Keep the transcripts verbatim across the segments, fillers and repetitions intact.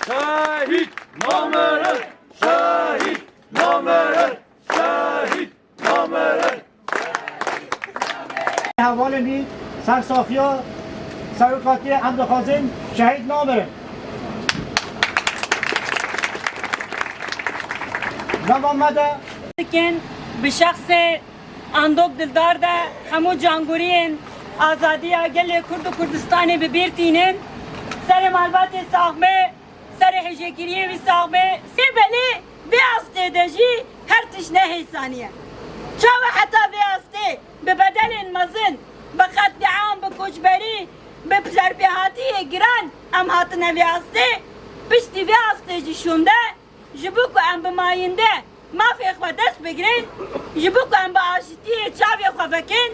Şehîd namirin! Şehîd namirin! Şehîd namirin! Hevalên wî ser safiya serokatiyê em dixwazin şehîd namirin. Nava me de dikin bi şexsê Andok Dildar de hemû canguriyên azadiya gelê Kurd û Kurdistanê bi bîr tînin. Serê malbatê sax be, serê hêjekiriyê wî sax be. Sê belê vê astê de jî her tişt ne hêsanî ye. Çawa heta vê astê bi bedelên mezin, bi qetlîam, bi koçberî, bi serpêhatiyê giran em hatine vê astê, piştî vê astê jî şûnde, ji bo ku em bi mayînde mafê xwe dest bigirin, ji bo ku em bi aşitiyê çavê xwe vekin,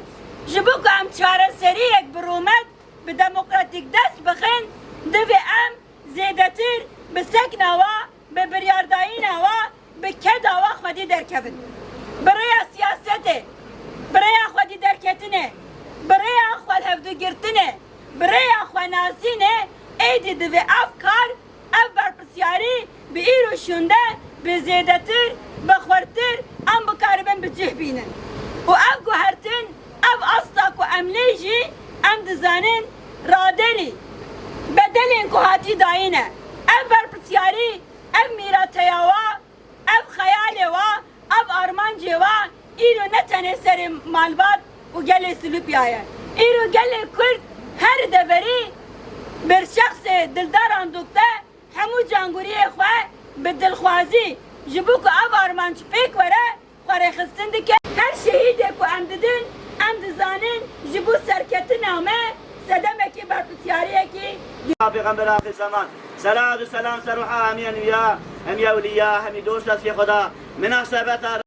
ji bo ku em çareseriyek bi rûmet, bi demokratîk dest bixin, divê em zêdetir bi sekna wa, bi biryardayîna wa, bi keda wa xwedî derkevin. Bi rêya siyasetê, bi rêya xwedî derketinê, bi rêya xwe hevdûgirtinê, bi rêya xwenasînê, êdî divê ev kar, ev berpirsyarî bi îro şûnde, bi zêdetir, bi xurttir em bikaribin bi cih bînin. Û ev guhertin, ev asta ku em lê jî em dizanin raderî bedelên ku hatî dayîne. Ev berpirsyarî, ev mîrateya wa, ev xeyalê wa, ev armancê wa îro ne tenê serê malbat û gelê Silûpya ye. Îro gelê Kurd her deverî bi şexsê Dildar Andok de hemû canguriyê xwe bi dilxwazî ji bo ku ev armanc pêk were, xwe rêxistin dike. Her şehîdê ku em didin, em dizanin ji bo serketina me sedemekî berpirsyariyekî. Pêxember axir zeman. Selat û selam ser ruha hemî enbiya, hemî ewliya, hemî dost estiyê Xweda. Minasebeta